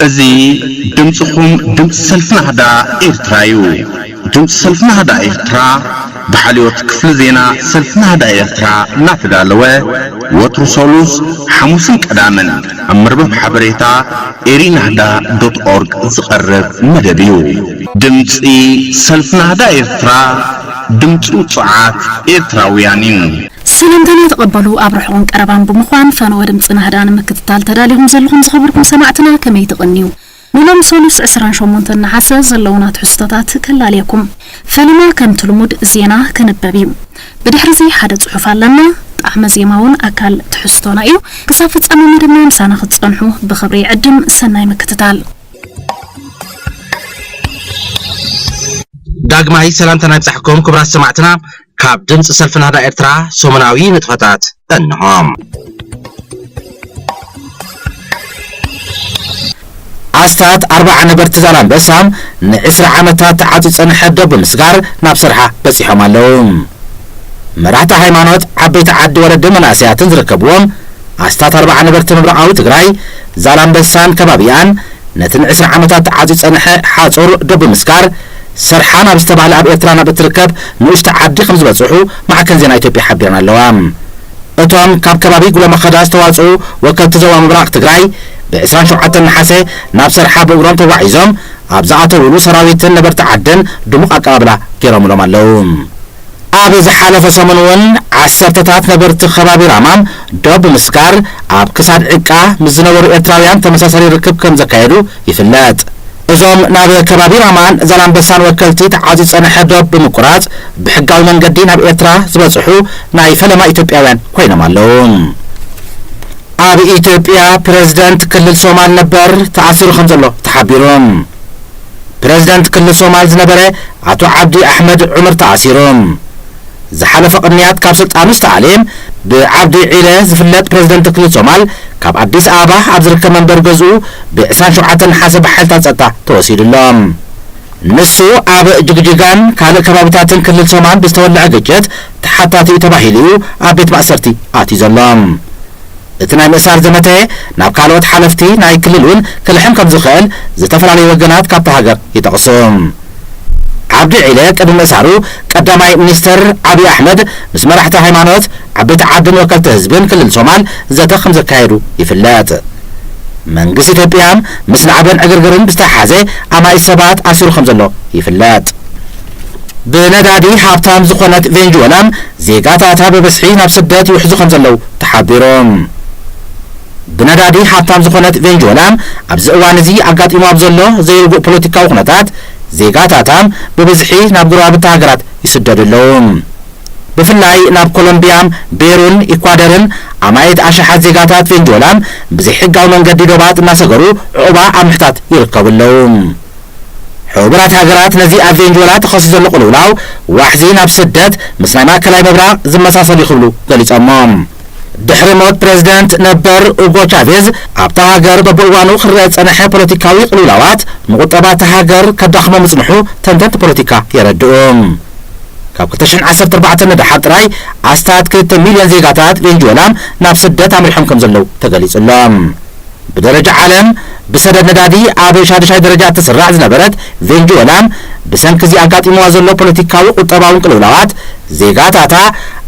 እዚ ድምፅኹም ድምፂ ሰልፊ ናህዳ ኤርትራ እዩ። ድምፂ ሰልፊ ናህዳ ኤርትራ ብሓልዮት ክፍሊ ዜና ሰልፊ ናህዳ ኤርትራ እናተዳለወ ወትሩ ሰሉስ፣ ሓሙስን ቀዳምን ኣብ መርበብ ሓበሬታ ኤሪናህዳ ዶት ኦርግ ዝቐርብ መደብ እዩ። ድምፂ ሰልፊ ናህዳ ኤርትራ፣ ድምፂ ውፁዓት ኤርትራውያን እዩ። ሰላምታና ተቐበሉ። ኣብ ርሑቕን ቀረባን ብምዃን ፈነወ ድምፂ ናህዳ ንምክትታል ተዳሊኹም ዘለኹም ዝኸበርኩም ሰማዕትና ከመይ ትቕንዩ? ንሎሚ ሰሉስ ዕስራን ሸሞንተን ነሓሰ ዘለውና ትሕዝቶታት ከላልየኩም። ፈለማ ከምቲ ልሙድ ዜና ክንበብ እዩ። ብድሕሪ እዚ ሓደ ጽሑፍ ኣለና። ጣዕመ ዜማ እውን ኣካል ትሕዝቶና እዩ። ክሳብ ፍጻመ መደብና ምሳና ክትጸንሑ ብኽብሪ ይዕድም። ሰናይ ምክትታል። ዳግማይ ሰላምታና ይብጻሕኩም ክቡራት ሰማዕትና። ካብ ድምፂ ሰልፊ ናህዳ ኤርትራ ሰሙናዊ ንጥፈታት እንሆ። ኣስታት ኣርባዓ ነበርቲ ዛላምበሳ ንዕስራ ዓመታት ተዓፅዩ ዝፀንሐ ዶብ ብምስጋር ናብ ሰርሓ በፂሖም ኣለዉ። መራሕቲ ሃይማኖት፣ ዓበይቲ ዓዲ፣ ወለዲ፣ መናእሰያትን ዝርከብዎም ኣስታት ኣርባዓ ነበርቲ ምብራቓዊ ትግራይ ዛላምበሳን ከባቢኣን ነቲ ንዕስራ ዓመታት ተዓፅዩ ዝፀንሐ ሓፁር ዶብ ብምስጋር ሰርሓ ናብ ዝተባህለ ኣብ ኤርትራ ናብ እትርከብ ንእሽቶ ዓዲ ከም ዝበፅሑ ማዕከን ዜና ኢትዮጵያ ሓቢረን ኣለዋ። እቶም ካብ ከባቢ ጉለመኸዳ ዝተዋፅኡ ወከልቲ ዞባ ምብራቕ ትግራይ ብዕስራን ሸውዓተን ነሓሰ ናብ ሰርሓ ብእግሮም ተጓዒዞም ኣብ ዝኣተውሉ ሰራዊትን ነበርቲ ዓድን ድሙቕ ኣቀባብላ ገይሮምሎም ኣለዉ። ኣብ ዝሓለፈ ሰሙን እውን ዓሰርተታት ነበርቲ ከባቢ ራማን ዶብ ብምስጋር ኣብ ክሳድ ዕቃ ምስ ዝነበሩ ኤርትራውያን ተመሳሳሊ ርክብ ከም ዘካየዱ ይፍለጥ። እዞም ናብ ከባቢ ራማን ዛላምበሳን ወከልቲ ተዓፅዩ ዝፀንሐ ዶብ ብምቁራፅ ብሕጋዊ መንገዲ ናብ ኤርትራ ዝበፅሑ ናይ ፈለማ ኢትዮጵያውያን ኮይኖም ኣለዉ። ኣብ ኢትዮጵያ ፕረዚደንት ክልል ሶማል ነበር ተኣሲሩ ከም ዘሎ ተሓቢሩ። ፕረዚደንት ክልል ሶማል ዝነበረ ኣቶ ዓብዲ ኣሕመድ ዑመር ተኣሲሩ። ዝሓለፈ ቅንያት ካብ ስልጣኑ ዝተኣልየ ብዓብዲ ዒለ ዝፍለጥ ፕረዚደንት ክልል ሶማል ካብ ኣዲስ ኣበባ ኣብ ዝርከብ መንበሪ ገዝኡ ብ ዕስራን ሸውዓተን ነሓሰ ብሓይልታት ጸጥታ ተወሲዱ ኣሎ። ንሱ ኣብ ጅግጅጋን ካልእ ከባቢታትን ክልል ሶማል ብዝተወለዐ ግጭት ተሓታቲ እዩ ተባሂሉ እዩ ኣብ ቤት ማእሰርቲ ኣትዩ ዘሎ። እቲ ናይ ምእሳር ዘመተ ናብ ካልኦት ሓለፍቲ ናይ ክልል እውን ክልሕም ከም ዝኽእል ዝተፈላለዩ ወገናት ካብታ ሃገር ይጠቕሱ። ዓብዲ ዒለ ቅድሚ ምእሳሩ ቀዳማይ ሚኒስተር ዓብዪ ኣሕመድ ምስ መራሕቲ ሃይማኖት፣ ዓበይቲ ዓድን ወከልቲ ህዝብን ክልል ሶማል ዘተ ከም ዘካየዱ ይፍለጥ። መንግስቲ ኢትዮጵያ ምስ ናዕብን ዕግርግርን ብዝተሓሓዘ ኣማኢት ሰባት ኣሲሩ ከም ዘሎ ይፍለጥ። ብነዳዲ ሃብታም ዝኾነት ቬንዙዌላ ዜጋታታ ብብዝሒ ናብ ስደት ይውሕዙ ከም ዘለዉ ተሓቢሩ። ብነዳዲ ሃብታም ዝኾነት ቬንዙዌላ ኣብዚ እዋን እዚ ኣጋጢሙ ኣብ ዘሎ ዘይርጉእ ፖለቲካዊ ኩነታት ዜጋታታ ብብዝሒ ናብ ጎረባብቲ ሃገራት ይስደዱ ኣለዉ። ብፍላይ ናብ ኮሎምቢያ፣ ቤሩን ኢኳደርን ኣማኢት ኣሽሓት ዜጋታት ቬንዙዌላ ብዘይሕጋዊ መንገዲ ዶባት እናሰገሩ ዕቑባ ኣብ ምሕታት ይርከቡ ኣለዉ። ሕቡራት ሃገራት ነዚ ኣብ ቬንዙዌላ ተኸሲቱ ዘሎ ቅልውላው ዋሕዚ ናብ ስደት ምስ ናይ ማእከላይ ምብራቕ ዝመሳሰል እዩ ክብሉ ገሊጾሞ። ድሕሪ ሞት ፕረዚደንት ነበር ኡጎ ቻቬዝ ኣብታ ሃገር በብእዋኑ ክረአ ዝጸንሐ ፖለቲካዊ ቅልውላዋት ንቁጠባ እታ ሃገር ከዳኽሞ ምጽንሑ ተንተንቲ ፖለቲካ የረድኡ። ካብ ክልተ ሽሕን ዓሰርተ ኣርባዕተን ንደሓር ጥራይ ኣስታት ክልተ ሚልዮን ዜጋታት ቬንዙዌላ ናብ ስደት ኣምሪሖም ከም ዘለዉ ተገሊጹ ኣሎ። ብደረጃ ዓለም ብሰደድ ነዳዲ ኣብ ሻድሻይ ደረጃ እትስራዕ ዝነበረት ቬንዙዌላ ብሰንኪ እዚ ኣጋጢምዋ ዘሎ ፖለቲካዊ ቁጠባውን ቅልውላዋት ዜጋታታ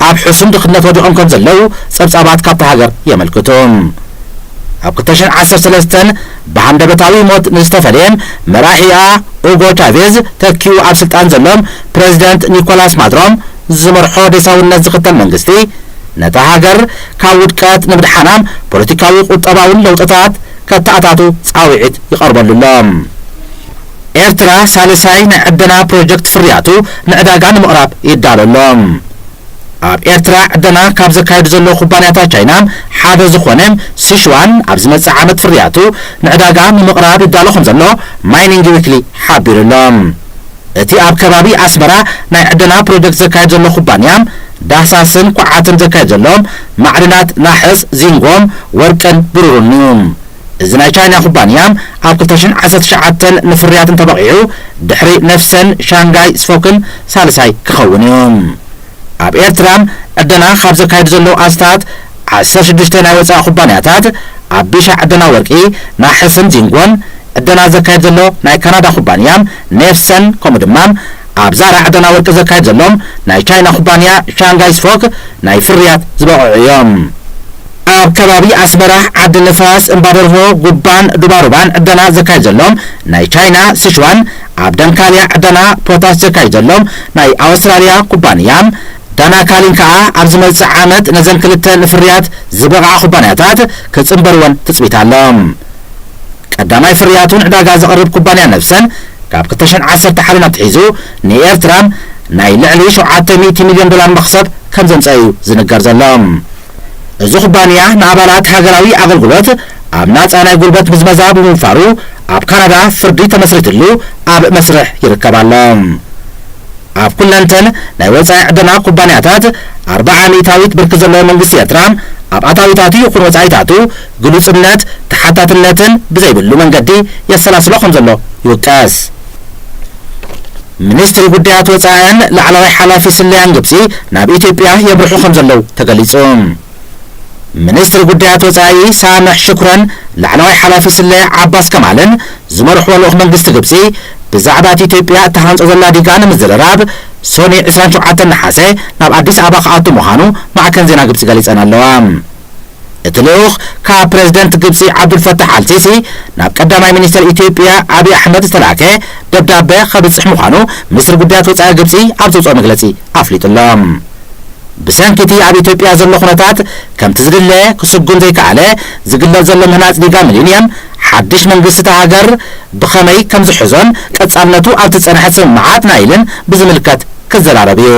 ኣብ ሕሱም ድኽነት ወዲቖም ከም ዘለዉ ጸብጻባት ካብታ ሃገር የመልክቱ። ኣብ ክልተ ሽሕን ዓሰርተ ሰለስተን ብሃንደበታዊ ሞት ንዝተፈለየ መራሒኣ ኡጎ ቻቬዝ ተኪኡ ኣብ ስልጣን ዘሎ ፕረዚደንት ኒኮላስ ማዱሮ ዝመርሖ ዴሳውነት ዝኽተል መንግስቲ ነታ ሃገር ካብ ውድቀት ንምድሓና ፖለቲካዊ ቁጠባውን ለውጥታት ከተኣታቱ ጻውዒት ይቐርበሉ ኣሎ። ኤርትራ ሳልሳይ ናይ ዕደና ፕሮጀክት ፍርያቱ ንዕዳጋ ንምቕራብ ይዳሎ ኣሎ። ኣብ ኤርትራ ዕደና ካብ ዘካየዱ ዘለዉ ኩባንያታት ቻይና ሓደ ዝኾነ ሲሽዋን ኣብ ዝመጽእ ዓመት ፍርያቱ ንዕዳጋ ንምቕራብ ይዳሎ ከም ዘሎ ማይኒንግ ዊክሊ ሓቢሩ ኣሎ። እቲ ኣብ ከባቢ ኣስመራ ናይ ዕደና ፕሮጀክት ዘካየድ ዘሎ ኩባንያ ዳህሳስን ኳዓትን ዘካየድ ዘሎ ማዕድናት ናሕስ፣ ዚንጎ፣ ወርቅን ብሩርን እዩ። እዚ ናይ ቻይና ኩባንያ ኣብ ክልተ ሽሕን ዓሰርተ ትሽዓተን ንፍርያት እንተበቒዑ ድሕሪ ነፍሰን ሻንጋይ ስፎክን ሳልሳይ ክኸውን እዩ። ኣብ ኤርትራ ዕደና ካብ ዘካየዱ ዘለዉ ኣስታት ዓሰርተ ሽዱሽተ ናይ ወጻኢ ኩባንያታት ኣብ ቢሻ ዕደና ወርቂ፣ ናሕስን ዚንጎን ዕደና ዘካየድ ዘሎ ናይ ካናዳ ኩባንያ ኔፍሰን፣ ከምኡ ድማ ኣብ ዛራ ዕደና ወርቂ ዘካየድ ዘሎ ናይ ቻይና ኩባንያ ሻንጋይ ስፎክ ናይ ፍርያት ዝበቕዑ እዮም። ኣብ ከባቢ ኣስመራ፣ ዓዲ ንፋስ፣ እምባደርሆ፣ ጉባን ዱባሩባን ዕደና ዘካየድ ዘሎ ናይ ቻይና ስሽዋን፣ ኣብ ደንካልያ ዕደና ፖታሽ ዘካየድ ዘሎ ናይ ኣውስትራልያ ኩባንያ ዳናካሊን ከኣ ኣብ ዝመጽእ ዓመት ነዘን ክልተ ንፍርያት ዝበቕዓ ኩባንያታት ክጽንበርወን ትጽቢት ኣሎ። ቀዳማይ ፍርያቱ ንዕዳጋ ዘቕርብ ኩባንያ ነፍሰን ካብ ክልተ ሽሕን ዓሰርተ ሓደን ኣትሒዙ ንኤርትራ ናይ ልዕሊ ሸውዓተ ሚእቲ ሚልዮን ዶላር መኽሰብ ከም ዘምጸአ እዩ ዝንገር ዘሎ። እዚ ኩባንያ ንኣባላት ሃገራዊ ኣገልግሎት ኣብ ናጻ ናይ ጉልበት ምዝመዛ ብምውፋሩ ኣብ ካናዳ ፍርዲ ተመስሪትሉ ኣብ መስርሕ ይርከብ ኣሎ። ኣብ ኩለንተን ናይ ወጻኢ ዕደና ኩባንያታት ኣርብዓ ሚእታዊት ብርኪ ዘለዎ መንግስቲ ኤርትራ ኣብ ኣታዊታቱ ይኹን ወጻኢታቱ ግሉጽነት፣ ተሓታትነትን ብዘይብሉ መንገዲ የሰላስሎ ከም ዘሎ ይውቀስ። ሚኒስትሪ ጉዳያት ወጻእን ላዕለዋይ ሓላፊ ስለያን ግብጺ ናብ ኢትዮጵያ የምርሑ ከም ዘለዉ ተገሊጹ። ሚኒስትሪ ጉዳያት ወጻኢ ሳምሕ ሽኩረን ላዕለዋይ ሓላፊ ስለ ዓባስ ከማልን ዝመርሕዎ ልኡኽ መንግስቲ ግብጺ ብዛዕባ እቲ ኢትዮጵያ እትሃንጾ ዘላ ዲጋ ንምዝርራብ ሶኒ ዕስራን ሸውዓተን ነሓሰ ናብ ኣዲስ ኣበባ ክኣቱ ምዃኑ ማዕከን ዜና ግብጺ ገሊጸን ኣለዋ። እቲ ልኡኽ ካብ ፕሬዝደንት ግብጺ ዓብዱልፈታሕ ኣልሲሲ ናብ ቀዳማይ ሚኒስተር ኢትዮጵያ ኣብይ ኣሕመድ ዝተላእከ ደብዳበ ከብጽሕ ምዃኑ ሚኒስትሪ ጉዳያት ወጻኢ ግብጺ ኣብ ዘውጽኦ መግለጺ ኣፍሊጡ ኣሎ። ብሰንኪ እቲ ኣብ ኢትዮጵያ ዘሎ ኩነታት ከምቲ ዝድለ ክስጉም ዘይከኣለ ዝግለጽ ዘሎ ምህናጽ ዲጋ ሚሊንየም ሓድሽ መንግስቲ እታ ሃገር ብኸመይ ከም ዝሕዞን ቀጻልነቱ ኣብቲ ዝጸንሐ ስምምዓት ናይልን ብዝምልከት ክዘራረብ እዩ።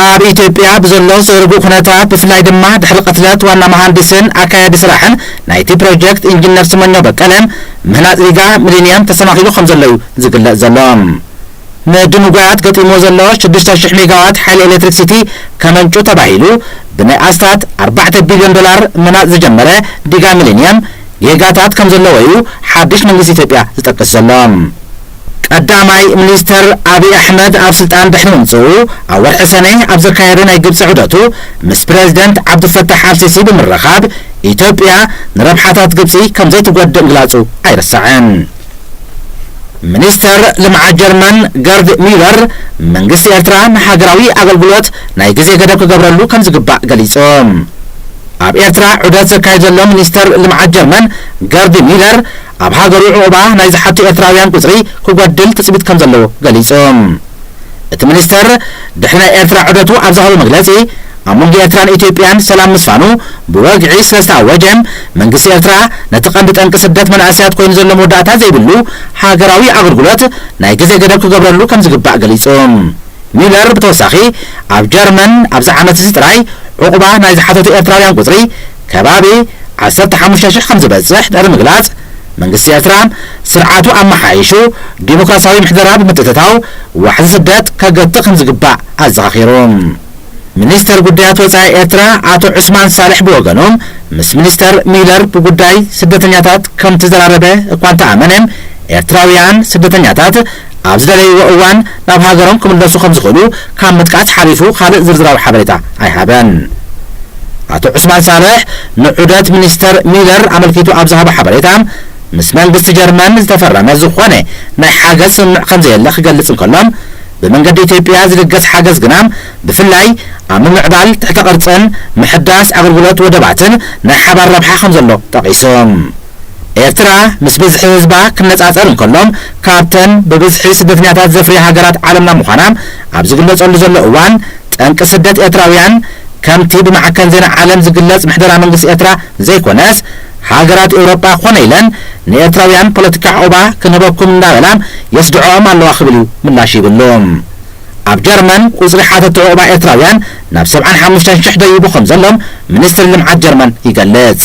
ኣብ ኢትዮጵያ ብዘሎ ዘይርጉእ ኩነታት ብፍላይ ድማ ድሕሪ ቅትለት ዋና መሃንዲስን ኣካያዲ ስራሕን ናይቲ ፕሮጀክት ኢንጂነር ስመኘው በቀለ ምህናጽ ዲጋ ሚሊንየም ተሰናኺሉ ከም ዘሎ እዩ ዝግለጽ ዘሎ። ምድንጓያት ገጢሞ ዘሎ ሽዱሽተ ሽሕ ሜጋዋት ሓይሊ ኤሌክትሪክሲቲ ከመንጩ ተባሂሉ ብናይ ኣስታት ኣርባዕተ ቢልዮን ዶላር ምህናጽ ዝጀመረ ዲጋ ሚሊንየም ጌጋታት ከም ዘለዎ እዩ ሓድሽ መንግስቲ ኢትዮጵያ ዝጠቅስ ዘሎ። ቀዳማይ ሚኒስተር ኣብይ ኣሕመድ ኣብ ስልጣን ድሕሪ ምምጽኡ ኣብ ወርሒ ሰነ ኣብ ዘካየደ ናይ ግብጺ ዑደቱ ምስ ፕሬዝደንት ዓብዱልፈታሕ ኣልሲሲ ብምርኻብ ኢትዮጵያ ንረብሓታት ግብጺ ከም ዘይትጎድእ ምግላጹ ኣይርሳዕን። ሚኒስተር ልምዓት ጀርመን ገርድ ሚለር መንግስቲ ኤርትራ ንሃገራዊ ኣገልግሎት ናይ ግዜ ገደብ ክገብረሉ ከም ዝግባእ ገሊጹ። ኣብ ኤርትራ ዑደት ዘካየድ ዘሎ ሚኒስተር ልምዓት ጀርመን ገርድ ሚለር ኣብ ሃገሩ ዕቑባ ናይ ዝሓቱ ኤርትራውያን ቁጽሪ ክጎድል ትጽቢት ከም ዘለዎ ገሊጹ። እቲ ሚኒስተር ድሕሪ ናይ ኤርትራ ዑደቱ ኣብ ዝሃቦ መግለጺ ኣብ መንጎ ኤርትራን ኢትዮጵያን ሰላም ምስፋኑ ብወግዒ ስለ ዝተኣወጀ መንግስቲ ኤርትራ ነቲ ቀንዲ ጠንቂ ስደት መናእሰያት ኮይኑ ዘሎ መወዳእታ ዘይብሉ ሃገራዊ ኣገልግሎት ናይ ግዜ ገደብ ክገብረሉ ከም ዝግባእ ገሊጹ። ሚለር ብተወሳኺ ኣብ ጀርመን ኣብዚ ዓመት እዚ ጥራይ ዕቑባ ናይ ዝሓተቱ ኤርትራውያን ቁጽሪ ከባቢ ዓሰርተ ሓሙሽተ ሽሕ ከም ዝበጽሕ ድሕሪ ምግላጽ መንግስቲ ኤርትራ ስርዓቱ ኣመሓይሹ ዲሞክራሲያዊ ምሕደራ ብምትእትታው ዋሕዚ ስደት ከገትእ ከም ዝግባእ ኣዘኻኺሩ። ሚኒስተር ጉዳያት ወጻኢ ኤርትራ ኣቶ ዑስማን ሳልሕ ብወገኑ ምስ ሚኒስተር ሚለር ብጉዳይ ስደተኛታት ከም ተዘራረበ እኳ እንተኣመነ ኤርትራውያን ስደተኛታት ኣብ ዝደለይዎ እዋን ናብ ሃገሮም ክምለሱ ከም ዝኽእሉ ካብ ምጥቃስ ሓሊፉ ካልእ ዝርዝራዊ ሓበሬታ ኣይሃበን። ኣቶ ዑስማን ሳልሕ ንዑደት ሚኒስተር ሚለር ኣመልኪቱ ኣብ ዝሃቦ ሓበሬታ ምስ መንግስቲ ጀርመን ዝተፈረመ ዝኾነ ናይ ሓገዝ ስምምዕ ከም ዘየለ ክገልጽ እንከሎ ብመንገዲ ኢትዮጵያ ዝልገስ ሓገዝ ግና ብፍላይ ኣብ ምምዕባል ትሕተ ቅርጽን ምሕዳስ ኣገልግሎት ወደባትን ናይ ሓባር ረብሓ ከም ዘሎ ጠቒሱ። ኤርትራ ምስ ብዝሒ ህዝባ ክነጻጸር እንከሎ ካብተን ብብዝሒ ስደተኛታት ዘፍርያ ሃገራት ዓለምና ምዃና ኣብ ዝግለጸሉ ዘሎ እዋን ጠንቂ ስደት ኤርትራውያን ከምቲ ብማዕከን ዜና ዓለም ዝግለጽ ምሕደራ መንግስቲ ኤርትራ ዘይኮነስ ሃገራት ኤውሮጳ ኮነ ኢለን ንኤርትራውያን ፖለቲካ ዕቑባ ክንህበኩም እንዳበላ የስድዕኦም ኣለዋ ክብል እዩ ምላሽ ይብሉ። ኣብ ጀርመን ቁጽሪ ሓተቲ ዕቑባ ኤርትራውያን ናብ ሰብዓን ሓሙሽተን ሽሕ ደይቡ ከም ዘሎ ሚኒስትሪ ልምዓት ጀርመን ይገልጽ።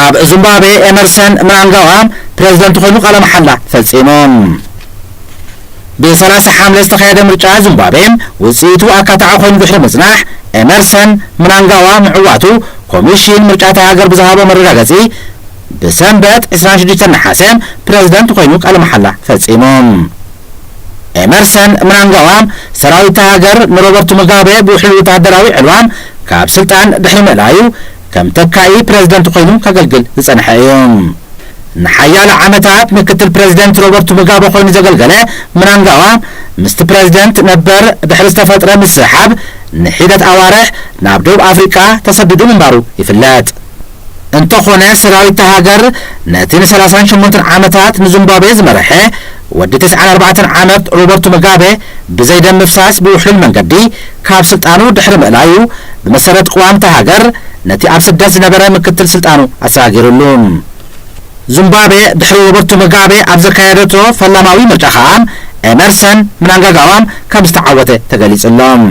ኣብ ዚምባብዌ ኤመርሰን ምናንጋዋ ፕሬዝደንት ኮይኑ ቃለ መሓላ ፈጺሙ። ብ30 ሓምለ ዝተኻየደ ምርጫ ዚምባብዌ ውጽኢቱ ኣካታዒ ኮይኑ ድሕሪ ምጽናሕ ኤመርሰን ምናንጋዋ ምዕዋቱ ኮሚሽን ምርጫ እታ ሃገር ብዝሃቦ መረጋገጺ ብሰንበት ዕስራን ሽዱሽተን ነሓሰ ፕሬዝደንት ኮይኑ ቃለ መሓላ ፈጺሙ። ኤመርሰን ምናንጋዋ ሰራዊት እታ ሃገር ንሮበርት ሙጋቤ ብውሕሉል ወተሃደራዊ ዕልዋ ካብ ስልጣን ድሕሪ ምእላዩ ከም ተካኢ ፕረዚደንት ኮይኑ ከገልግል ዝጸንሐ እዩ። ንሓያሎ ዓመታት ምክትል ፕረዚደንት ሮበርት ሙጋበ ኮይኑ ዘገልገለ ምናንጋዋ፣ ምስቲ ፕረዚደንት ነበር ድሕሪ ዝተፈጥረ ምስሕሓብ ንሒደት ኣዋርሕ ናብ ደቡብ ኣፍሪቃ ተሰዲዱ ምንባሩ ይፍለጥ። እንተኾነ፣ ሰራዊት እታ ሃገር ነቲ ን ሰላሳን ሸሞንተን ዓመታት ንዚምባብዌ ዝመርሐ ወዲ ተስዓን ኣርባዕተን ዓመት ሮበርት ሙጋበ ብዘይ ደም ምፍሳስ ብውሕሉል መንገዲ ካብ ስልጣኑ ድሕሪ ምእላዩ፣ ብመሰረት ቅዋም እታ ሃገር ነቲ ኣብ ስደት ዝነበረ ምክትል ስልጣኑ ኣሰጋጊሩሉ። ዚምባብዌ ድሕሪ ሮበርት ሙጋበ ኣብ ዘካየደቶ ፈላማዊ ምርጫ ኸኣ ኤመርሰን ምናንጋጋዋ ከም ዝተዓወተ ተገሊጹ ኣሎ።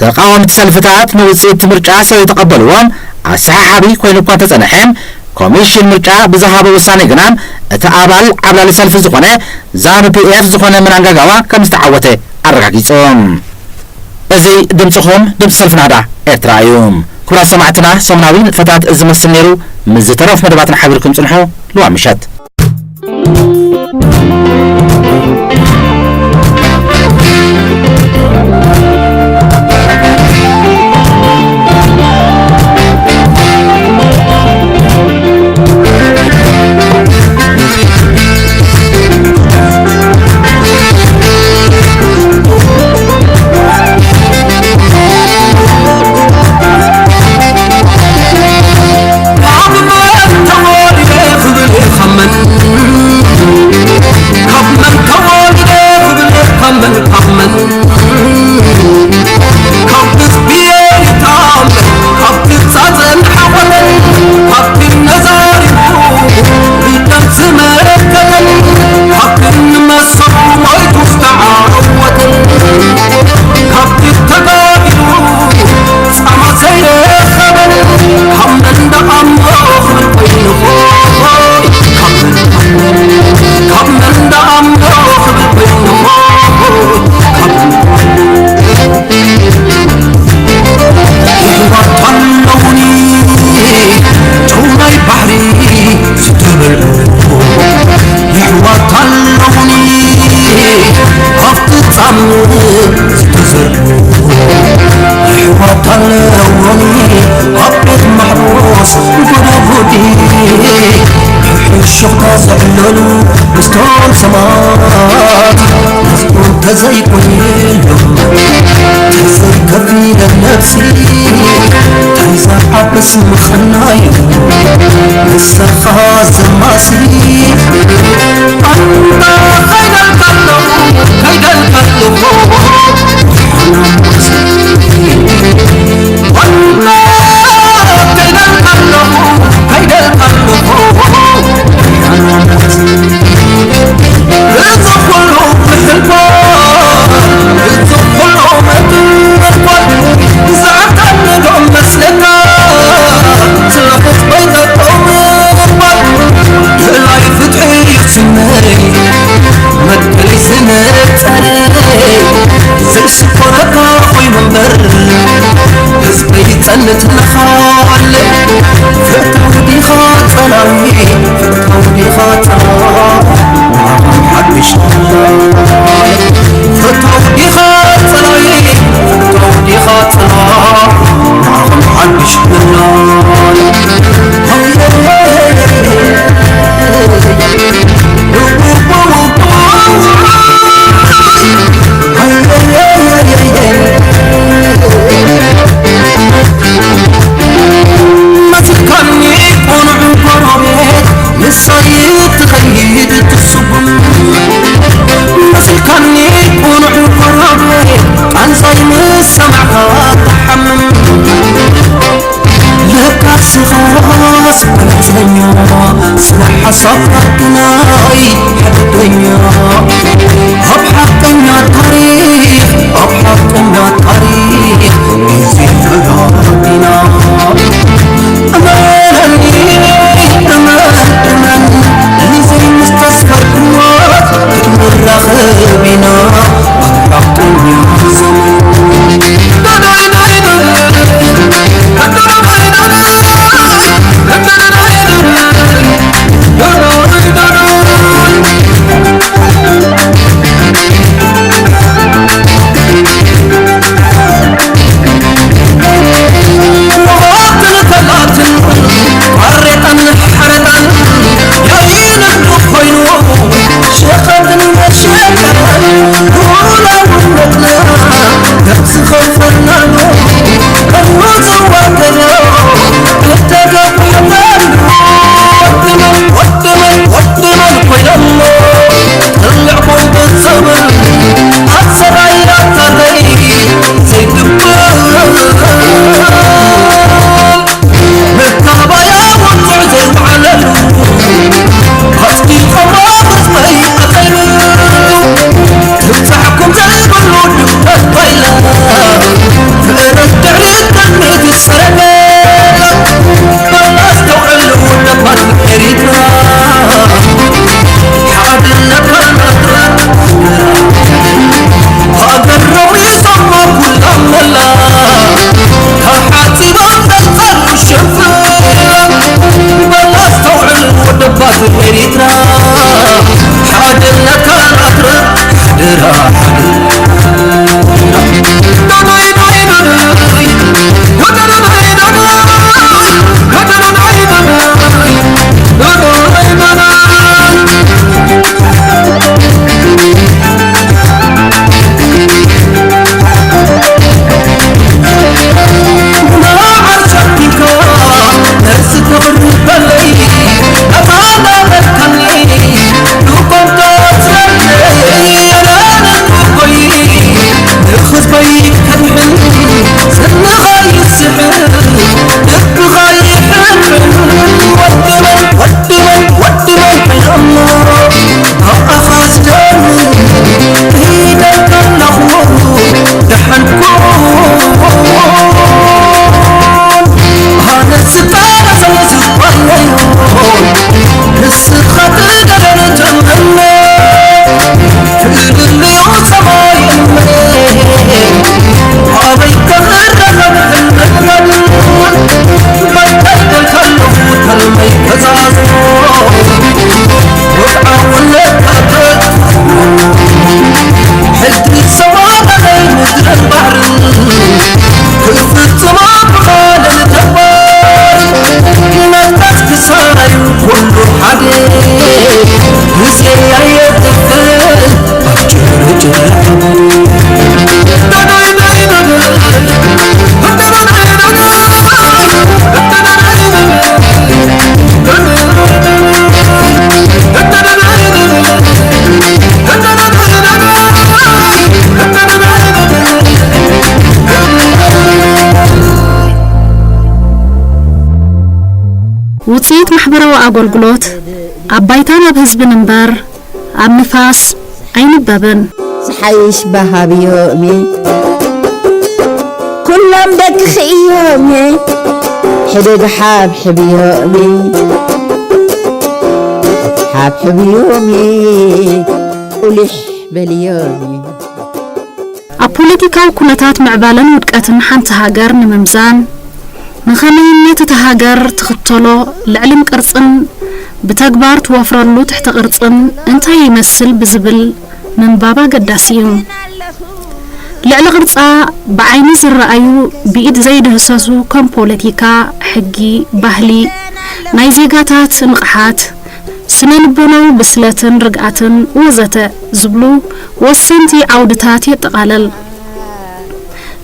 ተቓወምቲ ሰልፍታት ንውጽኢት እቲ ምርጫ ስለ ዝተቐበልዎ ኣሰሓሓቢ ኮይኑ እኳ እንተጸንሐ፣ ኮሚሽን ምርጫ ብዝሃቦ ውሳኔ ግና እቲ ኣባል ዓብላሊ ሰልፊ ዝኾነ ዛኑ ፒ ኤፍ ዝኾነ ምናንጋጋዋ ከም ዝተዓወተ ኣረጋጊጹ። እዚ ድምጽኹም ድምጺ ሰልፊ ናህዳ ኤርትራ እዩ። ክቡራት ሰማዕትና፣ ሰሙናዊ ንጥፈታት እዚ መስል ነይሩ። ምስ ዝተረፉ መደባትና ሓቢርኩም ጽንሑ። ልዋ ምሸት። ካብ መን ተወሊደ ክብል ካብ መን፣ ካብ መን ተወሊደ ክብል ካብ መን፣ ካብ መን፣ ካብ ህዝቢ ኤሪትራ እምበር፣ ካብ ግብጻጽን ሓኾተን፣ ካብ ኪም ነዛሪቡ ብደም ዝመከተን፣ ካብ ክንመሰሉ ሞይቱ ዝተዓወተን፣ ካብ ተጋዲሉ ጻማ ዘይረኸበን፣ ካብ መን ደኣ እሞ ክብል ኮይንኹ፣ ካብ መን፣ ካብ መን ደኣ እሞ ክብል ኮይንኹ፣ ካብ የሕዋት ኣለዉኒ ጨው ናይ ባሕሪ ዝተበልዑ፣ የሕዋት ኣለዉኒ ኣብቲ ጻም ዝተዘርኡ፣ የሕዋት ኣለዉኒ ኣብ ቤት ማሕቡስ ጎዳጉዲ፣ ሕሹኽታ ዝዕለሉ ምስቶም ሰማእታት፣ ናፍቆት ተዘይኮይሎም፣ ተዘይከፊለን ነብሲ፣ እንታይ ዝዓብስ ምኽናዩ ንስኻ ዘማሲ። ኣንታ ከይደልካ ኣለኹ፣ ከይደልካ ኣለኹ፣ መትከለይ ዝነጸረ ዘይሽኮረካ ኮይኑ እምበር፣ ህዝበይ ይጸንት ለኻለ። ፈታው ዲኻ ጸላኢ፣ ፈታው ዲኻ ጸላኢ፣ ንዓኹም ሓድሽ ፈታው ዲኻ ጸላኢ፣ ፈታው ዲኻ ጸላኢ፣ ንዓኹም ሓድሽ መሲልካኒ ቁኑዕ ጎረቤት ንሳይ ትኸይድ ትስጉም። መሲልካኒ ቁኑዕ ጎረቤት ቃንዛይ ምስ ሰማዕካ ትሓምም። ለካስ ኢኻስ ገለልተኛ፣ ስለ ሓሳብካ ግናይ ሓደገኛ። ኣብ ሓቀኛ ታሪኽ፣ ኣብ ሓቀኛ ታሪኽ ግዜ ፈላጢና። እመነኒ፣ እመን፣ እመን፣ ንዘይ ምስ ተስፋ ድንዋት ክንራኸብ ኢና። ኣብ ሓቀኛ ዘመን። ኤሪትራ ሓድነትካ ኣትርፍ ሓደራ ሓደራ። ውፅኢት ማሕበራዊ ኣገልግሎት ኣብ ባይታ ናብ ህዝብን እምበር ኣብ ንፋስ ኣይንበብን። ዝሓይሽ በሃብዮሚ ኩሎም ደቅኺ እዮሚ ሕደግ ሓብሕብዮሚ ሓብሕብዮሚ ቁሊሕ በልዮሚ። ኣብ ፖለቲካዊ ኩነታት ምዕባለን ውድቀትን ሓንቲ ሃገር ንምምዛን፣ ንኸመይነት እታ ሃገር ትኽተሎ ልዕልን ቅርጽን ብተግባር ትወፍረሉ ትሕተ ቅርጽን እንታይ ይመስል ብዝብል ምንባብ ኣገዳሲ እዩ። ልዕሊ ቅርጻ ብዓይኒ ዝረኣዩ ብኢድ ዘይድህሰሱ ከም ፖለቲካ፣ ሕጊ፣ ባህሊ፣ ናይ ዜጋታት ንቕሓት፣ ስነ ልቦናዊ ብስለትን ርግኣትን ወዘተ ዝብሉ ወሰንቲ ዓውድታት የጠቓልል።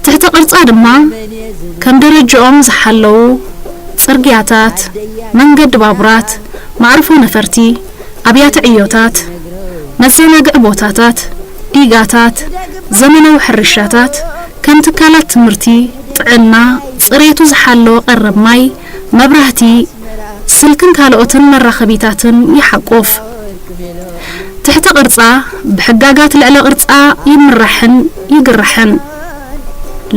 ትሕተ ቅርጻ ድማ ከም ደረጃኦም ዝሓለዉ ጽርግያታት፣ መንገዲ ባቡራት፣ መዕርፎ ነፈርቲ፣ ኣብያተ ዕዮታት፣ መዘናግዒ ቦታታት፣ ዲጋታት፣ ዘመናዊ ሕርሻታት፣ ከም ትካላት ትምህርቲ፣ ጥዕና፣ ጽሬቱ ዝሓለወ ቀረብ ማይ፣ መብራህቲ፣ ስልክን ካልኦትን መራኸቢታትን ይሓቁፍ። ትሕተ ቅርጻ ብሕጋጋት ልዕለ ቅርጻ ይምራሕን ይግራሕን።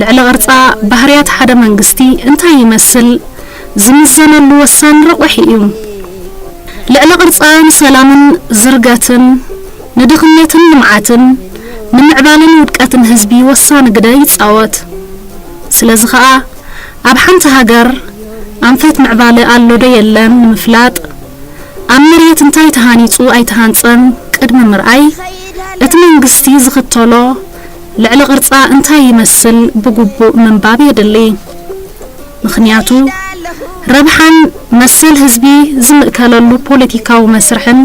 ልዕለ ቅርጻ ባህርያት ሓደ መንግስቲ እንታይ ይመስል ዝምዘነሉ ወሳኒ ረቑሒ እዩ። ልዕለ ቅርጻ ንሰላምን ዝርገትን ንድኽነትን ልምዓትን ንምዕባለን ውድቀትን ህዝቢ ወሳኒ ግደ ይጻወት። ስለዚ ኸኣ ኣብ ሓንቲ ሃገር ኣንፈት ምዕባለ ኣሎ ዶ የለን ንምፍላጥ፣ ኣብ መሬት እንታይ ተሃኒጹ ኣይተሃንጸን ቅድሚ ምርኣይ፣ እቲ መንግስቲ ዝኽተሎ ልዕሊ ቅርጻ እንታይ ይመስል ብግቡእ ምንባብ የድሊ። ምኽንያቱ፣ ረብሓን መሰል ህዝቢ ዝምእከለሉ ፖለቲካዊ መስርሕን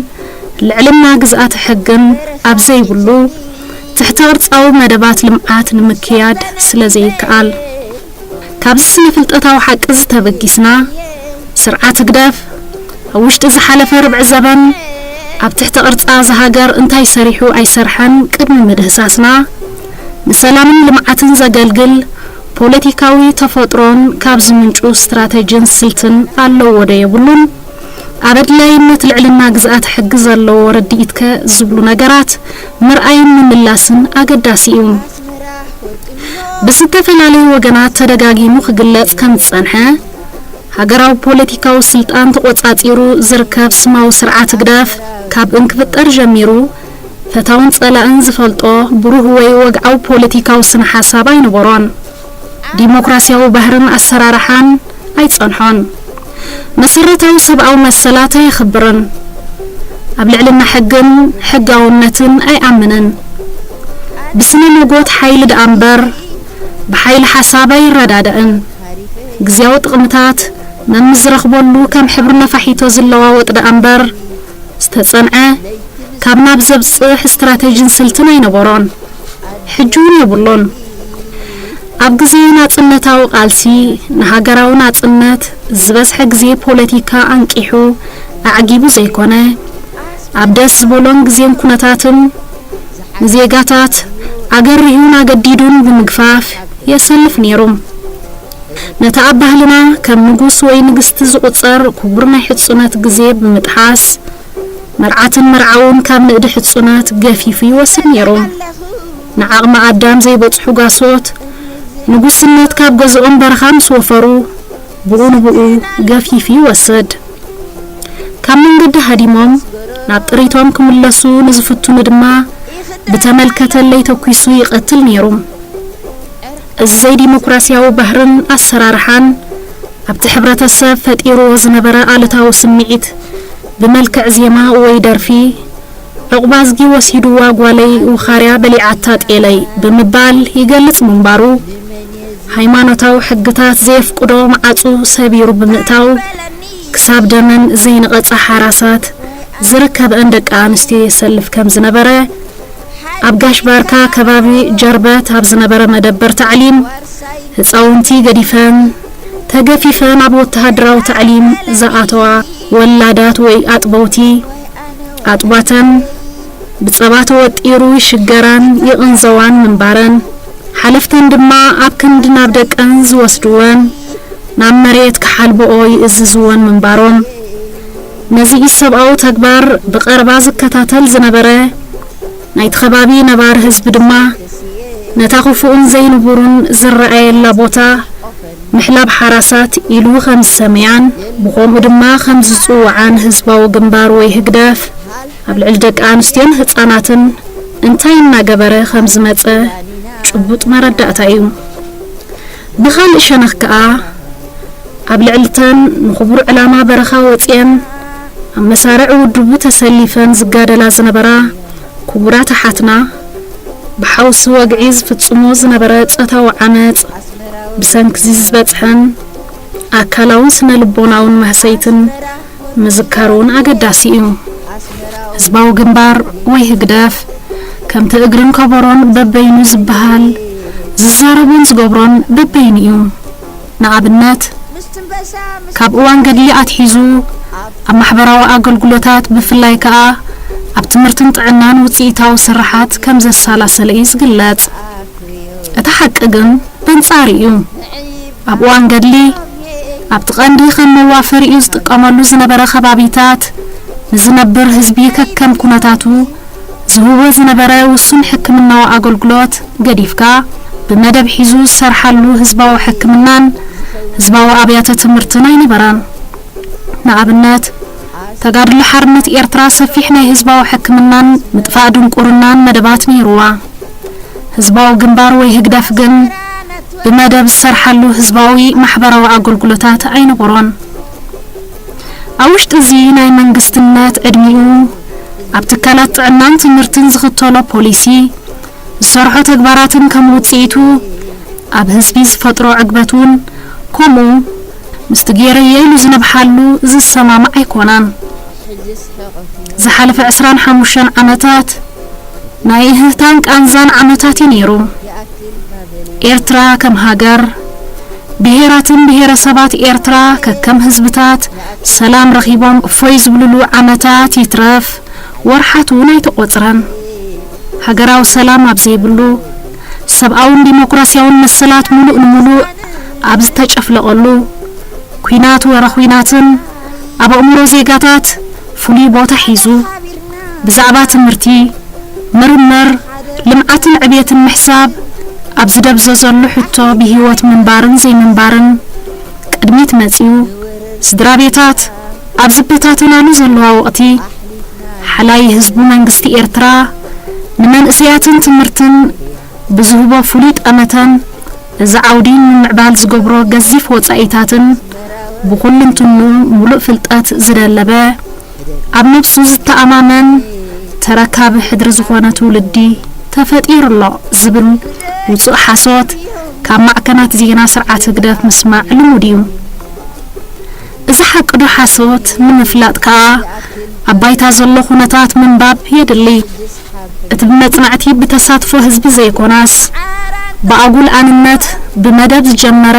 ልዕልና ግዝኣተ ሕግን ኣብ ዘይብሉ፣ ትሕተ ቅርጻዊ መደባት ልምዓት ንምክያድ ስለ ዘይከኣል። ካብዚ ስነ ፍልጠታዊ ሓቂ እዚ ተበጊስና፣ ስርዓት ህግደፍ ኣብ ውሽጢ ዝሓለፈ ርብዒ ዘበን ኣብ ትሕቲ ቅርጻ እዛ ሃገር እንታይ ሰሪሑ ኣይሰርሐን ቅድሚ ምድህሳስና፣ ንሰላምን ልምዓትን ዘገልግል ፖለቲካዊ ተፈጥሮን ካብ ዝምንጩ ስትራተጂን ስልትን ኣለዎ ዶ የብሉን? ኣብ ኣድላይነት ልዕልና ግዝኣተ ሕጊ ዘለዎ ርድኢትከ ዝብሉ ነገራት ምርኣይን ምምላስን ኣገዳሲ እዩ። ብዝተፈላለዩ ወገናት ተደጋጊሙ ክግለጽ ከም ዝጸንሐ፣ ሃገራዊ ፖለቲካዊ ስልጣን ተቖጻጺሩ ዝርከብ ስማዊ ስርዓት ህግደፍ ካብ እንክፍጠር ጀሚሩ፣ ፈታውን ጸላእን ዝፈልጦ ብሩህ ወይ ወግዓዊ ፖለቲካዊ ስነ ሓሳብ ኣይነበሮን። ዲሞክራስያዊ ባህርን ኣሰራርሓን ኣይጸንሖን። መሰረታዊ ሰብኣዊ መሰላት ኣየኽብርን። ኣብ ልዕልና ሕግን ሕጋውነትን ኣይኣምንን። ብስነ መጎት ሓይሊ ደኣ እምበር ብሓይሊ ሓሳብ ኣይረዳዳእን። ግዝያዊ ጥቕምታት መምስ ዝረኽበሉ ከም ሕብሪ ነፋሒቶ ዝለዋወጥ ደኣ እምበር ዝተጸንዐ ካብ ናብ ዘብጽሕ ስትራተጂን ስልትን ኣይነበሮን። ሕጂ እውን የብሉን። ኣብ ግዜ ናጽነታዊ ቃልሲ ንሃገራዊ ናጽነት ዝበዝሐ ግዜ ፖለቲካ ኣንቂሑ ኣዕጊቡ ዘይኮነ፣ ኣብ ደስ ዝበሎን ግዜን ኩነታትን ንዜጋታት ኣገሪሁን ኣገዲዱን ብምግፋፍ የሰልፍ ነይሩ። ነቲ ኣብ ባህልና ከም ንጉስ ወይ ንግስቲ ዝቑጸር ክቡር ናይ ሕጹነት ግዜ ብምጥሓስ፣ መርዓትን መርዓውን ካብ ንእዲ ሕጹነት ገፊፉ ይወስድ ነይሩ። ንዓቕሚ ኣዳም ዘይበጽሑ ጋሶት ንጉስነት ካብ ገዝኦም በረኻ ምስ ወፈሩ፣ ብኡ ንብኡ ገፊፉ ይወስድ። ካብ መንገዲ ሃዲሞም ናብ ጥሪቶም ክምለሱ ንዝፍትኑ ድማ ብተመልከተለይ ተኲሱ ይቐትል ነይሩ። እዚ ዘይዲሞክራስያዊ ባህርን ኣሰራርሓን ኣብቲ ሕብረተሰብ ፈጢርዎ ዝነበረ ኣሉታዊ ስምዒት ብመልክዕ ዜማ ወይ ደርፊ፣ "ዑቕባዝጊ ወሲድዋ ጓለይ፣ ውኻርያ በሊዓታ ጤለይ" ብምባል ይገልጽ ምንባሩ፣ ሃይማኖታዊ ሕግታት ዘየፍቅዶ መዓጹ ሰቢሩ ብምእታው፣ ክሳብ ደመን ዘይነቐጸ ሓራሳት ዝርከበአን ደቂ ኣንስትዮ የሰልፍ ከም ዝነበረ፣ ኣብ ጋሽ ባርካ ከባቢ ጀርበት ኣብ ዝነበረ መደበር ታዕሊም፣ ህጻውንቲ ገዲፈን፣ ተገፊፈን ኣብ ወተሃደራዊ ታዕሊም ዝኣተዋ ወላዳት ወይ ኣጥበውቲ፣ ኣጥባተን ብጸባ ተወጢሩ ይሽገራን ይቕንዘዋን ምንባረን፣ ሓለፍተን ድማ ኣብ ክንዲ ናብ ደቀን ዝወስድወን፣ ናብ መሬት ክሓልብኦ ይእዝዝወን ምንባሮም፣ ነዚ ኢሰብኣዊ ተግባር ብቐረባ ዝከታተል ዝነበረ ናይቲ ከባቢ ነባሪ ህዝቢ ድማ፣ ነታ ክፉእን ዘይንቡርን ዝረኣየላ ቦታ ምሕላብ ሓራሳት ኢሉ ከም ዝሰመያን፣ ብኸምኡ ድማ ከም ዝጽውዓን ህዝባዊ ግንባር ወይ ህግደፍ ኣብ ልዕሊ ደቂ ኣንስትዮን ህጻናትን እንታይ እናገበረ ከም ዝመጸ ጭቡጥ መረዳእታ እዩ። ብኻልእ ሸነኽ ከኣ፣ ኣብ ልዕልተን ንኽቡር ዕላማ በረኻ ወጺኤን ኣብ መሳርዕ ውድቡ ተሰሊፈን ዝጋደላ ዝነበራ ክቡራት ኣሓትና፣ ብሓውሲ ወግዒ ዝፍጽሞ ዝነበረ ጾታዊ ዓመጽ ብሰንኪዚ ዝበጽሐን ኣካላውን ስነ ልቦናውን ማህሰይትን ምዝካር እውን ኣገዳሲ እዩ። ህዝባዊ ግንባር ወይ ህግደፍ ከምቲ እግርን ከበሮን በበይኑ ዝበሃል፣ ዝዛረቦን ዝገብሮን በበይኑ እዩ። ንኣብነት፣ ካብ እዋን ገድሊ ኣትሒዙ ኣብ ማሕበራዊ ኣገልግሎታት፣ ብፍላይ ከኣ ኣብ ትምህርትን ጥዕናን ውጽኢታዊ ስርሓት ከም ዘሰላሰለ እዩ ዝግለጽ። እቲ ሓቂ ግን በንጻሩ እዩ። ኣብ እዋን ገድሊ፣ ኣብቲ ቀንዲ ከም መዋፈሪኡ ዝጥቀመሉ ዝነበረ ከባቢታት፣ ንዝነብር ህዝቢ ከከም ኩነታቱ ዝህቦ ዝነበረ ውሱን ሕክምናዊ ኣገልግሎት ገዲፍካ፣ ብመደብ ሒዙ ዝሰርሓሉ ህዝባዊ ሕክምናን ህዝባዊ ኣብያተ ትምህርትን ኣይነበረን። ንኣብነት፣ ተጋድሎ ሓርነት ኤርትራ ሰፊሕ ናይ ህዝባዊ ሕክምናን ምጥፋእ ድንቁርናን መደባት ነይርዋ። ህዝባዊ ግንባር ወይ ህግደፍ ግን ብመደብ ዝሰርሓሉ ህዝባዊ ማሕበራዊ ኣገልግሎታት ኣይነበሮን። ኣብ ውሽጢ እዚ ናይ መንግስትነት ዕድሚኡ ኣብ ትካላት ጥዕናን ትምህርትን ዝኽተሎ ፖሊሲ፣ ዝሰርሖ ተግባራትን ከም ውጽኢቱ ኣብ ህዝቢ ዝፈጥሮ ዕግበት እውን ከምኡ ምስቲ ገይረዮ ኢሉ ዝነብሓሉ ዝሰማማዕ ኣይኮነን። ዝሓለፈ ዕስራን ሓሙሽተን ዓመታት ናይ እህህታን ቃንዛን ዓመታት እዩ ነይሩ። ኤርትራ ከም ሃገር፣ ብሄራትን ብሄረሰባት ኤርትራ ከከም ህዝብታት ሰላም ረኺቦም እፎይ ዝብልሉ ዓመታት ይትረፍ ወርሓት እውን ኣይተቖጽረን። ሃገራዊ ሰላም ኣብ ዘይብሉ፣ ሰብኣውን ዲሞክራስያውን መሰላት ምሉእ ንምሉእ ኣብ ዝተጨፍለቐሉ፣ ኲናት ወረ ኲናትን ኣብ ኣእምሮ ዜጋታት ፍሉይ ቦታ ሒዙ፣ ብዛዕባ ትምህርቲ፣ ምርምር፣ ልምዓትን ዕብየትን ምሕሳብ ኣብ ዝደብዘዘሉ ሕቶ ብህይወት ምንባርን ዘይምንባርን ቅድሚት መጺኡ፣ ስድራ ቤታት ኣብ ዝበታተናሉ ዘለዋ ወቕቲ፣ ሓላይ ህዝቡ መንግስቲ ኤርትራ ንመንእሰያትን ትምህርትን ብዝህቦ ፍሉይ ጠመተን እዚ ዓውዲ ንምምዕባል ዝገብሮ ገዚፍ ወጻኢታትን ብኹልንትንኡ ምሉእ ፍልጠት ዝደለበ ኣብ ነብሱ ዝተኣማመን ተረካቢ ሕድሪ ዝኾነ ትውልዲ ተፈጢሩ ኣሎ ዝብል ውጹእ ሓሶት ካብ ማዕከናት ዜና ስርዓት ህግደፍ ምስማዕ ልሙድ እዩ። እዚ ሓቂ ዶ ሓሶት ንምፍላጥ ከኣ ኣብ ባይታ ዘሎ ኩነታት ምንባብ የድሊ። እቲ ብመጽናዕቲ ብተሳትፎ ህዝቢ ዘይኮነስ ብኣጉል ኣንነት ብመደብ ዝጀመረ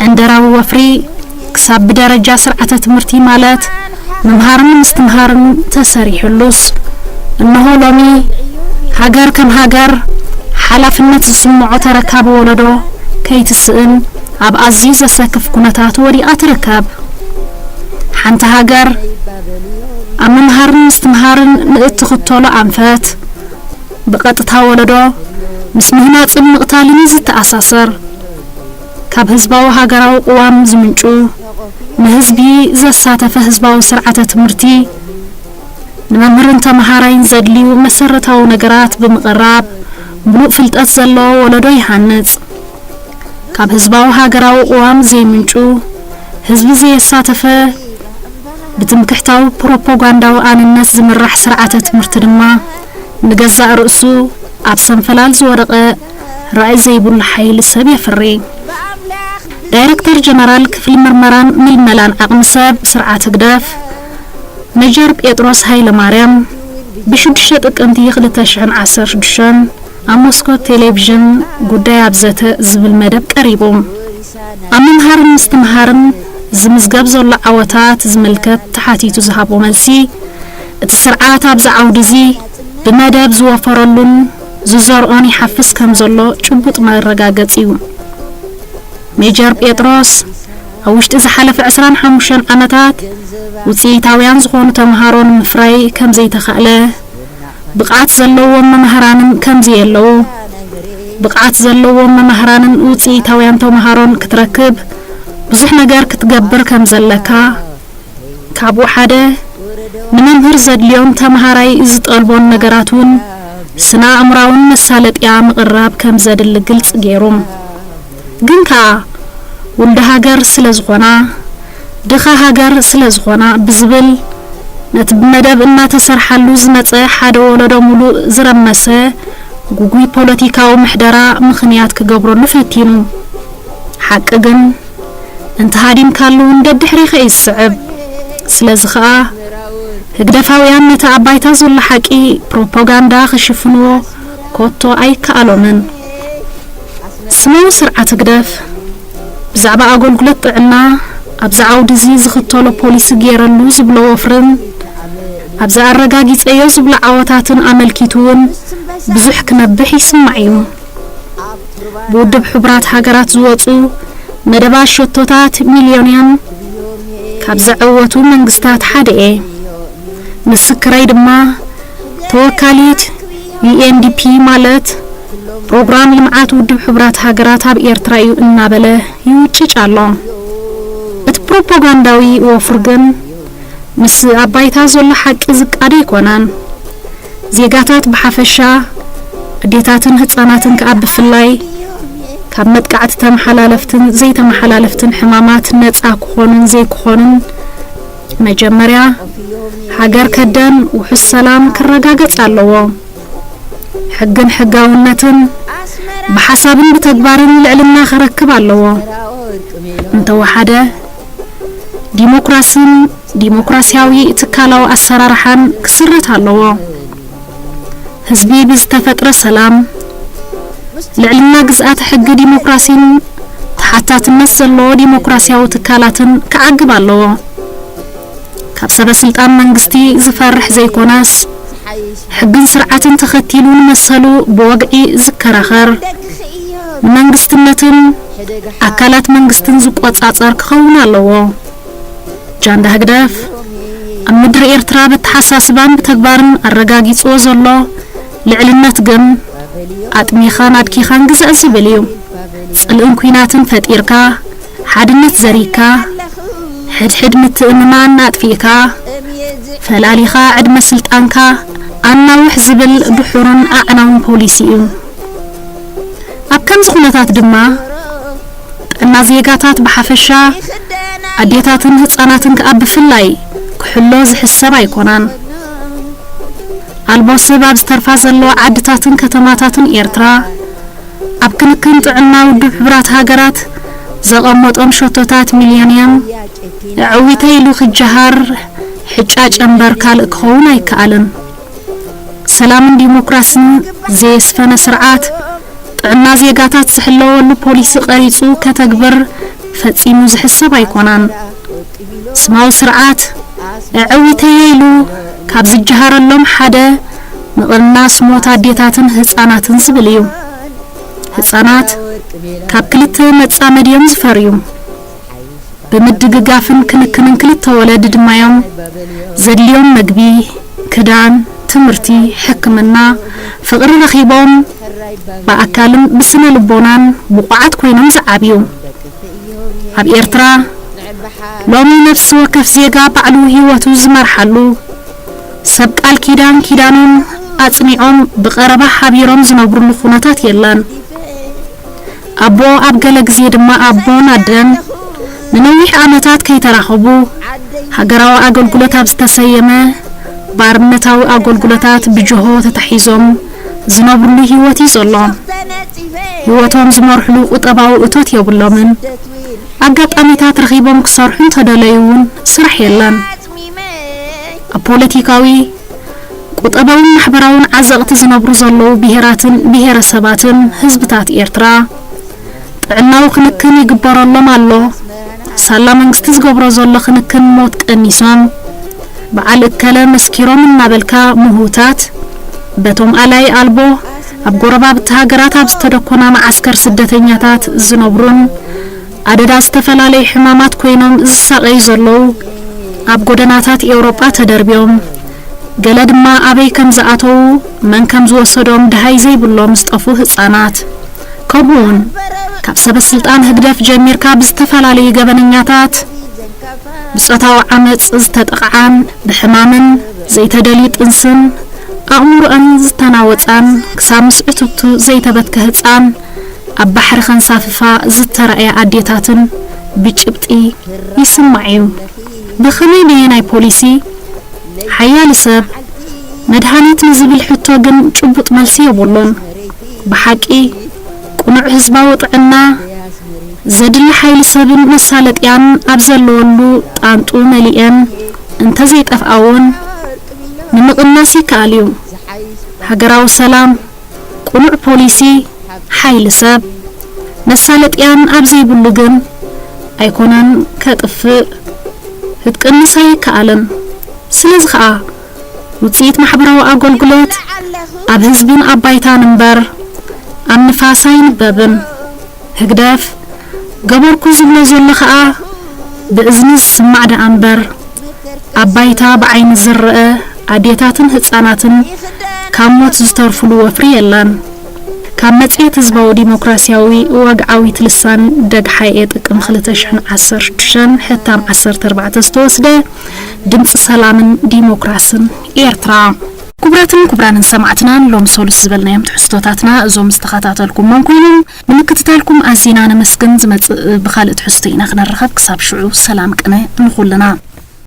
ዕንደራዊ ወፍሪ ክሳብ ብደረጃ ስርዓተ ትምህርቲ ማለት ምምሃርን ምስትምሃርን ተሰሪሕሉስ እነሆ ሎሚ ሃገር ከም ሃገር ሓላፍነት ዝስምዖ ተረካቢ ወለዶ ከይትስእን ኣብ ኣዝዩ ዘሰክፍ ኩነታት ወዲቓ ትርከብ። ሓንቲ ሃገር ኣብ ምምሃርን ምስትምሃርን ንእትኽተሎ ኣንፈት ብቐጥታ ወለዶ ምስ ምህናጽን ምቕታልን እዩ ዝተኣሳሰር። ካብ ህዝባዊ ሃገራዊ ቅዋም ዝምንጩ ንህዝቢ ዘሳተፈ ህዝባዊ ስርዓተ ትምህርቲ ንመምህርን ተመሃራይን ዘድልዩ መሰረታዊ ነገራት ብምቕራብ ምሉእ ፍልጠት ዘለዎ ወለዶ ይሃንጽ። ካብ ህዝባዊ ሃገራዊ ቅዋም ዘይምንጩ ህዝቢ ዘየሳተፈ ብትምክሕታዊ ፕሮፓጋንዳዊ ኣንነት ዝምራሕ ስርዓተ ትምህርቲ ድማ ንገዛእ ርእሱ ኣብ ሰንፈላል ዝወደቐ ራእይ ዘይብሉ ሓይሊ ሰብ የፍሪ። ዳይረክተር ጀነራል ክፍሊ ምርመራን ምልመላን ዓቕሚ ሰብ ስርዓት ህግደፍ ሜጀር ጴጥሮስ ሃይለማርያም ብሽዱሽተ ጥቅምቲ ክልተ ሽሕን ዓሰርተ ሽዱሽተን ኣብ ሞስኮ ቴሌቪዥን ጉዳይ ኣብ ዘተ ዝብል መደብ ቀሪቡ። ኣብ ምምሃርን ምስትምሃርን ዝምዝገብ ዘሎ ዓወታት ዝምልከት ተሓቲቱ ዝሃቦ መልሲ፣ እቲ ስርዓት ኣብዚ ዓውዲ እዚ ብመደብ ዝወፈረሉን ዝዘርኦን ይሓፍስ ከም ዘሎ ጭቡጥ መረጋገጺ እዩ። ሜጀር ጴጥሮስ ኣብ ውሽጢ ዝሓለፈ ዕስራን ሓሙሽተን ዓመታት ውጽኢታውያን ዝኾኑ ተምሃሮ ንምፍራይ ከም ዘይተኻእለ፣ ብቕዓት ዘለዎም መማህራንን ከም ዘየለዉ፣ ብቕዓት ዘለዎም መማህራንን ውጽኢታውያን ተምሃሮን ክትረክብ ብዙሕ ነገር ክትገብር ከም ዘለካ፣ ካብኡ ሓደ ንመምህር ዘድልዮን ተምሃራይ ዝጠልቦን ነገራት እውን ስነ ኣእምራውን መሳለጥያ ምቕራብ ከም ዘድሊ ግልጽ ገይሩ። ግን ከኣ ውልዶ ሃገር ስለ ዝኾና፣ ድኻ ሃገር ስለ ዝኾና ብዝብል ነቲ ብመደብ እናተሰርሓሉ ዝመጸ ሓደ ወለዶ ሙሉእ ዝረመሰ ጉጉይ ፖለቲካዊ ምሕደራ ምኽንያት ክገብረሉ ፈቲኑ። ሓቂ ግን እንተ ሃዲምካሉ እውን ደድሕሪኻ እዩ ዝስዕብ። ስለዚ ኸኣ ህግደፋውያን ነቲ ኣብ ባይታ ዘሎ ሓቂ ፕሮፓጋንዳ ክሽፍንዎ ኮቶ ኣይከኣሎምን። ስማዊ ስርዓት ህግደፍ ብዛዕባ ኣገልግሎት ጥዕና ኣብዚ ዓውዲ እዚ ዝኽተሎ ፖሊሲ ገይረሉ ዝብሎ ወፍርን ኣብዚ ኣረጋጊጸዮ ዝብሎ ዓወታትን ኣመልኪቱ እውን ብዙሕ ክነብሕ ይስማዕ እዩ። ብውድብ ሕቡራት ሃገራት ዝወጹ መደባት ሸቶታት ሚልዮንያን ካብ ዘዐወቱ መንግስታት ሓደ እየ። ምስክረይ ድማ ተወካሊት ዩ ኤን ዲ ፒ ማለት ፕሮግራም ልምዓት ውድብ ሕቡራት ሃገራት ኣብ ኤርትራ እዩ እናበለ ይውጭጭ ኣሎ። እቲ ፕሮፓጋንዳዊ ወፍሪ ግን ምስ ኣብ ባይታ ዘሎ ሓቂ ዝቃዶ ኣይኮነን። ዜጋታት ብሓፈሻ፣ ኣዴታትን ህጻናትን ከኣ ብፍላይ፣ ካብ መጥቃዕቲ ተመሓላለፍትን ዘይተመሓላለፍትን ሕማማት ነጻ ክኾኑን ዘይክኾኑን፣ መጀመርያ ሃገር ከደን ውሑስ ሰላም ክረጋገጽ ኣለዎ። ሕግን ሕጋውነትን ብሓሳብን ብተግባርን ልዕልና ክረክብ ኣለዎ። እንተወሓደ፣ ዲሞክራስን ዲሞክራሲያዊ ትካላዊ ኣሰራርሓን ክስረት ኣለዎ። ህዝቢ ብዝተፈጥረ ሰላም፣ ልዕልና ግዝኣተ ሕጊ፣ ዲሞክራሲን ተሓታትነት ዘለዎ ዲሞክራሲያዊ ትካላትን ክዓግብ ኣለዎ። ካብ ሰበ ስልጣን መንግስቲ ዝፈርሕ ዘይኮነስ፣ ሕግን ስርዓትን ተኸቲሉ ንመሰሉ ብወግዒ ዝከራኸር፣ ንመንግስትነትን ኣካላት መንግስትን ዝቆጻጸር ክኸውን ኣለዎ። ጃንዳ ህግደፍ ኣብ ምድሪ ኤርትራ ብተሓሳስባን ብተግባርን ኣረጋጊጽዎ ዘሎ ልዕልነት ግን ኣጥሚኻን ኣድኪኻን ግዛእ ዝብል እዩ። ጽልእን ኲናትን ፈጢርካ፣ ሓድነት ዘሪግካ፣ ሕድሕድ ምትእምማን ኣጥፊእካ፣ ፈላሊኻ ዕድመ ስልጣንካ ኣናውሕ ዝብል ድሑርን ኣዕናውን ፖሊሲ እዩ። ኣብ ከምዚ ኩነታት ድማ ጥዕና ዜጋታት ብሓፈሻ፣ ኣዴታትን ህጻናትን ከኣ ብፍላይ ክሕሎ ዝሕሰብ ኣይኮናን። ኣልቦ ሰብ ኣብ ዝተርፋ ዘለዋ ዓድታትን ከተማታትን ኤርትራ፣ ኣብ ክንክን ጥዕና ውድብ ሕቡራት ሃገራት ዘቐመጦም ሸቶታት ሚልዮንየም፣ ዕዊተ ኢሉ ክጀሃር፣ ሕጫ ጨንበር ካልእ ክኸውን ኣይከኣልን። ሰላምን ዲሞክራስን ዘየስፈነ ስርዓት፣ ጥዕና ዜጋታት ዝሕለወሉ ፖሊሲ ቀሪጹ ከተግብር ፈጺሙ ዝሕሰብ ኣይኮናን። ስማዊ ስርዓት ኣዕዊተየ ኢሉ ካብ ዝጀሃረሎም ሓደ፣ ምቕናስ ሞት ኣዴታትን ህጻናትን ዝብል እዩ። ህጻናት ካብ ክልተ መጻመድ እዮም ዝፈርዩ። ብምድግጋፍን ክንክንን ክልተ ወለዲ ድማ እዮም ዘድልዮም መግቢ፣ ክዳን፣ ትምህርቲ፣ ሕክምና፣ ፍቕሪ ረኺቦም ብኣካልን ብስነ ልቦናን ብቑዓት ኮይኖም ዝዓብዩ። ኣብ ኤርትራ ሎሚ ነፍሲ ወከፍ ዜጋ ባዕሉ ህይወቱ ዝመርሓሉ፣ ሰብ ቃል ኪዳን ኪዳኖም ኣጽኒዖም ብቐረባ ሓቢሮም ዝነብሩሉ ኩነታት የለን። ኣቦ ኣብ ገለ ግዜ ድማ ኣቦን ኣደን ንነዊሕ ዓመታት ከይተራኸቡ፣ ሃገራዊ ኣገልግሎት ኣብ ዝተሰየመ ባርነታዊ ኣገልግሎታት ብጅሆ ተታሒዞም ዝነብሩሉ ህይወት እዩ ዘሎ። ህይወቶም ዝመርሕሉ ቁጠባዊ እቶት የብሎምን። ኣጋጣሚታት ረኺቦም ክሰርሑ እንተደለዩ እውን ስራሕ የለን። ኣብ ፖለቲካዊ፣ ቁጠባውን ማሕበራውን ዓዘቕቲ ዝነብሩ ዘለዉ ብሄራትን ብሄረሰባትን ህዝብታት ኤርትራ፣ ጥዕናዊ ክንክን ይግበረሎም ኣሎ። ሳላ መንግስቲ ዝገብሮ ዘሎ ክንክን ሞት ቀኒሶም፣ በዓል እከለ መስኪሮም እናበልካ ምህውታት፣ በቶም ኣላይ ኣልቦ ኣብ ጎረባብቲ ሃገራት ኣብ ዝተደኮና መዓስከር ስደተኛታት ዝነብሩን ኣደዳ ዝተፈላለዩ ሕማማት ኮይኖም ዝሳቐዩ ዘለዉ፣ ኣብ ጎደናታት ኤውሮጳ ተደርብዮም፣ ገለ ድማ ኣበይ ከም ዝኣተዉ፣ መን ከም ዝወሰዶም ደሃይ ዘይብሎም ዝጠፉ ህጻናት፣ ከምኡውን ካብ ሰበ ስልጣን ህግደፍ ጀሚርካ ብዝተፈላለዩ ገበነኛታት ብጾታዊ ዓመጽ ዝተጠቕዓን ብሕማምን ዘይተደልዩ ጥንስን ኣእምሮኣን ዝተናወጻን ክሳብ ምስ ዕትብቱ ዘይተበትከ ህጻን ኣብ ባሕሪ ከንሳፍፋ ዝተራእያ ኣዴታትን ብጭብጢ ይስማዕ እዩ። ብኸመይ በየናይ ፖሊሲ ሓያል ሰብ መድሃኒት ንዝብል ሕቶ ግን ጭቡጥ መልሲ የብሉን። ብሓቂ ቅኑዕ ህዝባዊ ጥዕና ዘድሊ ሓይሊ ሰብን መሳለጥያን ኣብ ዘለወሉ ጣንጡ መሊኤን እንተዘይጠፍኣ እውን ንምቕናስ ይከኣል እዩ። ሃገራዊ ሰላም፣ ቅኑዕ ፖሊሲ፣ ሓይሊ ሰብ፣ መሳለጥያን ኣብ ዘይብሉ ግን ኣይኮነን ከጥፍእ፣ ክትቅንስ ኣይከኣልን። ስለዚ ኸኣ ውጽኢት ማሕበራዊ ኣገልግሎት ኣብ ህዝብን ኣብ ባይታን እምበር ኣብ ንፋስ ኣይንበብን። ህግደፍ ገበርኩ ዝብሎ ዘሎ ኸኣ ብእዝኒ ዝስማዕ ደኣ እምበር ኣብ ባይታ ብዓይኒ ዝረአ ኣዴታትን ህጻናትን ካብ ሞት ዝተርፉሉ ወፍሪ የለን። ካብ መጽሔት ህዝባዊ ዲሞክራሲያዊ ወግዓዊት ልሳን ደግሓኤ ጥቅም ክልተ ሽሕን ዓሰርተ ሽዱሽተን ሕታም ዓሰርተ ኣርባዕተ ዝተወስደ ድምጺ ሰላምን ዲሞክራስን ኤርትራ። ክቡራትን ክቡራንን ሰማዕትና፣ ንሎም ሰሉስ ዝበልናዮም ትሕዝቶታትና እዞም ዝተኸታተልኩሞም ኮይኖም፣ ንምክትታልኩም ኣዚና ነመስግን። ዝመጽእ ብኻልእ ትሕዝቶ ኢና ክነራኸብ። ክሳብ ሽዑ ሰላም ቅነ ንኹልና።